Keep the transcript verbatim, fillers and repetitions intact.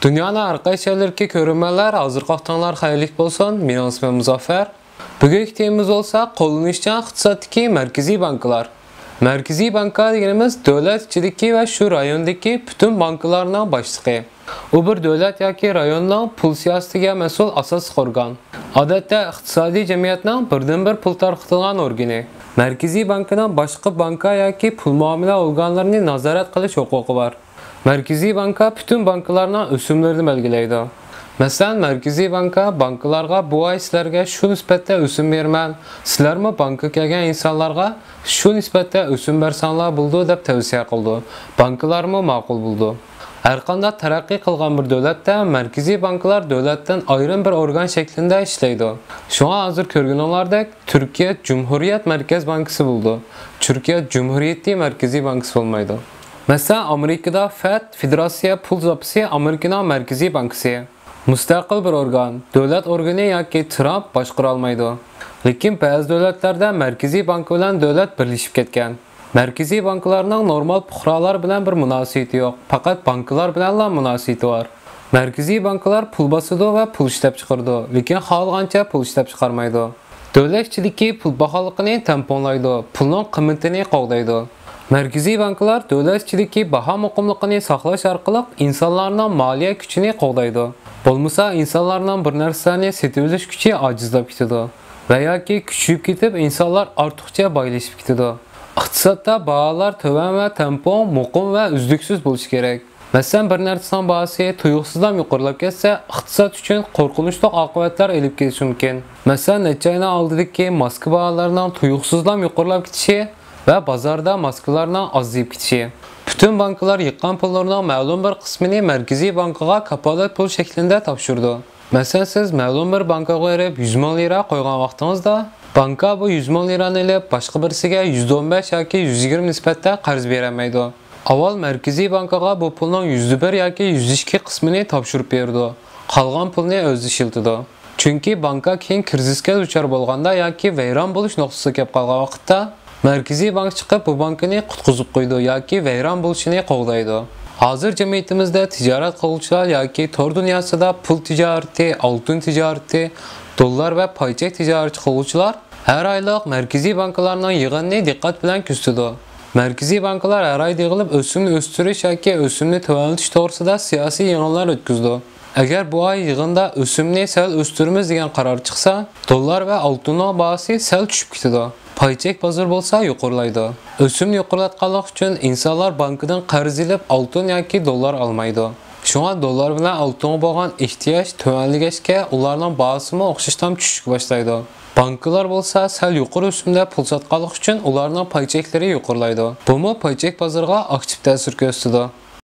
دۇنيانىڭ ھەر قايسى يەرلىرىدىكى كۆرۈرمەنلەر، ھازىرقى ۋاقتىڭلار خەيرلىك بولسۇن. مېنىڭ ئىسمىم مۇزەففەر. بۈگۈنكى تېمىمىز بولسا قوللىنىشچان ئىقتىسادتىكى مەركىزىي بانكىلار. مەركىزىي بانكا دېگىنىمىز دۆلەت ئىچىدىكى ۋە شۇ رايوندىكى پۈتۈن بانكىلارنىڭ باشلىقى. ئۇ بىر دۆلەت ياكى رايوننىڭ پۇل سىياسىتىگە مەسئۇل ئاساسلىق ئورگان. ئادەتتە ئىقتىسادىي جەمئىيەتنىڭ بىردىنبىر پۇل تارقىتىدىغان ئورگىنى. مەركىزىي بانكىنىڭ باشقا بانكا ياكى پۇل مۇئامىلە ئورگانلىرىنى نازارەت قىلىش ھوقۇقى بار. مەركىزىي بانكا پۈتۈن بانكىلارنىڭ ئۆسۈملىرىنى بەلگىلەيدۇ. مەسىلەن، مەركىزىي بانكا بانكىلارغا بۇ ئاي سىلەرگە شۇ نىسبەتتە ئۆسۈم بېرىمەن، سىلەرمۇ بانكىغا كەلگەن ئىنسانلارغا شۇ نىسبەتتە ئۆسۈم بەرسەڭلار بولىدۇ دەپ تەۋسىيە قىلىدۇ. بانكىلارمۇ ماقۇل بولىدۇ. ھەرقانداق تەرەققىي قىلغان بىر دۆلەتتە مەركىزىي بانكىلار دۆلەتتىن ئايرىم بىر ئورگان شەكلىدە ئىشلەيدۇ. شۇڭا ھازىر كۆرگىنىڭلاردەك تۈركىيە جۇمھۇرىيەت مەركەز بانكىسى بولىدۇ. تۈركىيە جۇمھۇرىيىتى مەركىزىي بانكىسى بولمايدۇ. مەسىلەن، ئامېرىكىدا فېد، فېدېراتسىيە پۇل زاپىسى، ئامېرىكىنىڭ مەركىزىي بانكىسى. مۇستەقىل بىر ئورگان، دۆلەت ئورگىنى ياكى ترامپ باشقۇرالمايدۇ. لېكىن بەزى دۆلەتلەردە مەركىزىي بانكا بىلەن دۆلەت بىرلىشىپ كەتكەن. مەركىزىي بانكىلارنىڭ نورمال پۇقرالار بىلەن بىر مۇناسىۋىتى يوق، پەقەت بانكىلار بىلەنلا مۇناسىۋىتى بار. مەركىزىي بانكىلار پۇل باسىدۇ ۋە پۇل ئىشلەپچىقىرىدۇ، لېكىن خالىغانچە پۇل ئىشلەپچىقارمايدۇ. دۆلەت ئىچىدىكى پۇل باھالىقىنى تەڭپۇڭلايدۇ، پۇلنىڭ قىممىتىنى قوغدايدۇ. مەركىزىي بانكىلار دۆلەت ئىچىدىكى باھا مۇقىملىقىنى ساقلاش ئارقىلىق ئىنسانلارنىڭ مالىيە كۈچىنى قوغدايدۇ. بولمىسا، ئىنسانلارنىڭ بىر نەرسىلەرنى سېتىۋېلىش كۈچى ئاجىزلاپ كېتىدۇ ۋە ياكى كۈچىيىپ كېتىپ، ئىنسانلار ئارتۇقچە بايلىشىپ كېتىدۇ. ئىقتىسادتا باھالار تۆۋەن ۋە تەڭپۇڭ، مۇقىم ۋە ئۈزلۈكسىز بولۇشى كېرەك. مەسىلەن، بىر نەرسىنىڭ باھاسى تۇيۇقسىزلا يۇقىرىلاپ كەتسە، ئىقتىساد ئۈچۈن قورقۇنچلۇق ئاقىۋەتلەر ئېلىپ كېلىشى مۇمكىن. مەسىلەن، نەچچە ئاينىڭ ئالدىدىكى ماسكا باھالىرىنىڭ تۇيۇقسىزلا يۇقىرىلاپ كېتىشى ۋە بازاردا ماسكىلارنىڭ ئازىيىپ كېتىشى. پۈتۈن بانكىلار يىغقان پۇللىرىنىڭ مەلۇم بىر قىسمىنى مەركىزىي بانكىغا كاپالەت پۇل شەكلىدە تاپشۇرىدۇ. مەسىلەن، سىز مەلۇم بىر بانكىغا بېرىپ يۈز مىڭ لىرا قويغان ۋاقتىڭىزدا، بانكا بۇ يۈز مىڭ لىرانى ئېلىپ، باشقا بىرسىگە يۈز ئون بەش ياكى يۈز يىگىرمە نىسبەتتە قەرز بېرەلمەيدۇ. ئاۋۋال مەركىزىي بانكىغا بۇ پۇلنىڭ يۈزدە بىر ياكى يۈزدە ئىككى قىسمىنى تاپشۇرۇپ بېرىدۇ. قالغان پۇلنى ئۆزى ئىشلىتىدۇ. چۈنكى بانكا كېيىن كىرىزىسكە دۇچار بولغاندا ياكى ۋەيران بولۇش نۇقتىسىغا كېلىپ قالغان ۋاقىتتا، مەركىزىي بانكا چىقىپ بۇ بانكىنى قۇتقۇزۇپ قويىدۇ ياكى ۋەيران بولۇشىنى قوغدايدۇ. ھازىر جەمئىيىتىمىزدە تىجارەت قىلغۇچىلار ياكى تور دۇنياسىدا پۇل تىجارىتى، ئالتۇن تىجارىتى، دوللار ۋە پاي چەك تىجارىتى قىلغۇچىلار ھەر ئايلىق مەركىزىي بانكىلارنىڭ يىغىنىنى دىققەت بىلەن كۆزىتىدۇ. مەركىزىي بانكىلار ھەر ئايدا يىغىلىپ، ئۆسۈمنى ئۆستۈرۈش ياكى ئۆسۈمنى تۆۋەنلىتىش توغرىسىدا سىياسىي يىغىنلار ئۆتكۈزىدۇ. ئەگەر بۇ ئاي يىغىندا ئۆسۈمنى سەل ئۆستۈرىمىز دېگەن قارار چىقسا، دوللار ۋە ئالتۇننىڭ باھاسى سەل چۈشۈپ كېتىدۇ. پاي چەك بازىرى بولسا يۇقىرىلايدۇ. ئۆسۈمنى يۇقىرىلاتقانلىق ئۈچۈن ئىنسانلار بانكىدىن قەرز ئېلىپ، ئالتۇن ياكى دوللار ئالمايدۇ. شۇڭا دوللار بىلەن ئالتۇنغا بولغان ئېھتىياج تۆۋەنلىگەچكە، ئۇلارنىڭ باھاسىمۇ ئوخشاشلا چۈشۈشكە باشلايدۇ. بانكىلار بولسا سەل يۇقىرى ئۆسۈمدە پۇل ساتقانلىقى ئۈچۈن ئۇلارنىڭ پاي چەكلىرى يۇقىرىلايدۇ. بۇمۇ پاي چەك بازىرىغا ئاكتىپ تەسىر كۆرسىتىدۇ.